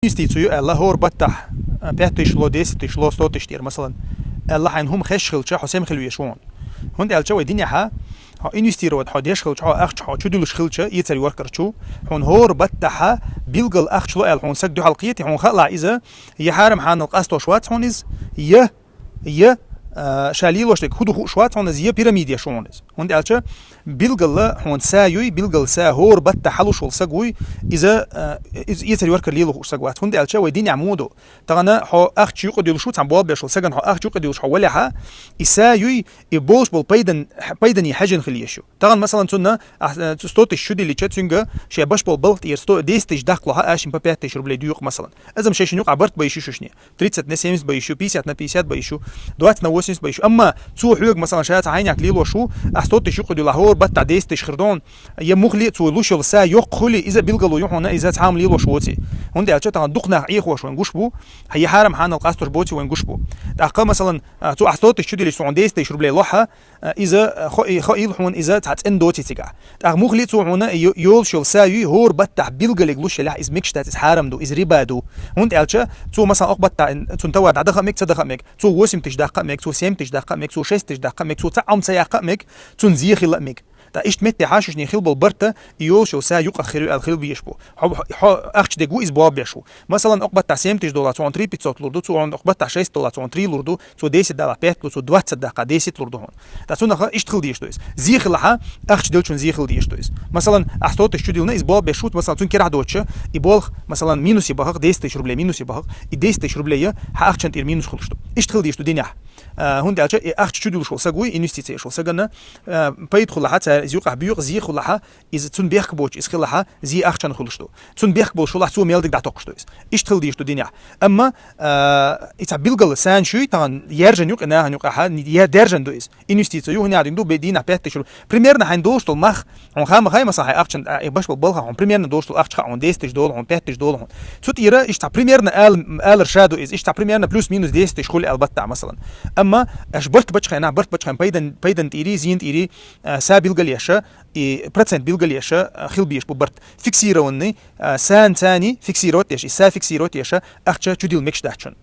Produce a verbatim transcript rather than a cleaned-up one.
инвестицию аьлла, хӀора баттахь, а, пять тысяч ло, десять тысяч ло, сто тысяч тӀера, масалан, аьлла, хьайна хӀума хезаш хилча, хьо сема хила веза хьуна. ХӀунда аьлча вай динехьа, хьо инвестировать, хьо деш хилча, хьо ахча хьо чудуьлуш хилча, эцар йоркар чу, хьуна хӀора баттахьа билггал ахча ло аьлла хьуна саг дуьхьал кхета, хьуна хаалахь иза, я хьарам-хьанал къастош вац хьуна иза, я, я, а, ша лелош дерг хӀу ду хууш вац хьуна иза, я пирамида еш хьуна иза. ХӀунда аьлча билггала хьуна са юй, билггала са хӀора баттахь хьалуш вола саг вуй, иза, а, из-, эцар йоркар лела хууш саг вац. ХӀунда аьлча вай динехь мо ду. Тахана хьо ахча юкъа дуьлуш ву, цхьан болх беш вола сагана хьо ахча юкъа дуьлуш хьо валехьа, и са юй, и болуш бола пайдан-, пайдане хьежжина хила езаш ю. Тахана, масалан, цунна, а, сто тысяч чудиллича, цуьнга шен баш бола балха тӀера сто, десять тысяч даккхалахьа, ашин по пять тысяч рублей дуьйкъа, масалан. Азам шайшин юкъа барт байши шушне. Тридцать на семьдесят байши, пятьдесят на пятьдесят байши, двадцать на восемьдесят байши. Амма цо хьоьга, масалан, ша цхьа хьайнак лелош ву, ахь сто тысяч юкъа дуьлахь, хӀора баттахь десять тысяч хир дон, я мухли цо луш йола са йоккха хули, иза билгало ю хьуна, иза цхьа хӀума лелош воций. ХӀунда аьлча тахана дукха нах Ӏехош вайн гуш бу, хьа я хьарам-хьанал къастош боций вайн гуш бу. ТӀаккха, масалан, а, цо ахь сто тысяч чудиллича, цо хьуна десять тысяч рублей лохьа, а, иза, а, хо-, и, хо-, ил хьуна иза цхьа цӀена доций цигахь. ТӀаккха мухли цо хьуна йо-, йолуш йола са юй, хӀора баттахь билгалиг луш елахь, иза мегаш дац, иза хьарам ду, иза риба ду. ХӀунда аьлча цо, масалан, окх баттахь цунна товар дӀадаха а мег, ца даха а мег, цо восемь тысяч даккха а мег, цо семь тысяч даккха а мег, цо шесть тысяч даккха а мег, цо цхьа Ӏом ца яккха а мег, цунна зе хила а мег. ТӀаккха иштта меттехьа шушне хила бола барта, и йолуш йола са юкъах хир ю аьлла хила безаш бу. Хьо, хьо ахча дерг ву иза болх беш ву. Масалан, окх баттахь семь тысяч доллар, цо хьуна три пятьсот лур ду, цо хьуна окх баттахь шесть доллар, цо хьуна три лур ду, цо десять далахь пять лу, цо двадцать даккха, десять лур ду хьуна. ТӀаккха цунах иштта хила дезаш ду иза. Зе хилахьа, ахча деллачунна зе хила дезаш ду иза. Масалан, ахь сто тысяч чудиллина, иза болх беш ву, масалан, цунна керахь доцуча, и болх, масалан, минусе бахахь, десять тысяч рублей минусе бахахь, и десять тысяч рублей хьан ахчан тӀера минус хулаш ду. Иштта хила дезаш ду динехь. А, хӀунда аьлча и ахча чудуьлуш вола саг вуй, инвестици еш вола сагана, а, пайда хулахьа, цара иза юкъахь буьйкъа, зе хулахьа, иза цунна бехк боцуш иза хилахьа, зе ахчан хулаш ду. Цунна бехк болуш хулахь, цо мел диг дӀатокхуш ду иза. Иштта хила дезаш ду динехь. Амма, а, и цхьа билггала санаш юй, тахана яьржина юкъа, нахана юкъахьа, я даьржина ду иза. Инвестици ю, хӀунда аьлча ду, бе дийнахь пять тысяч ру-, примерно хьайна долуш долу мах, хьуна хама хай, масалан, хьайн ахчан, а, и баш бола балха, хьуна примерно долуш долу ахча хаьа хьуна, десять тысяч долу хьуна, пять тысяч долу хьуна. Цу тӀера иштта цхьа примерно ала-, алар ша ду иза, иштта цхьа примерно плюс-минус десять тысяч хуьлу аьлла баттахь, масалан. Амма аша барт бачхьайна, барт бачхьайн пайдан, пайдан тӀера, зен тӀера, а, са билгал еша, и процент билгал еша, а, хила безаш бу барт. Фиксированный, а, сан цани фиксировать еш, и са фиксировать еша, ахча чудилла мегаш дац шуна.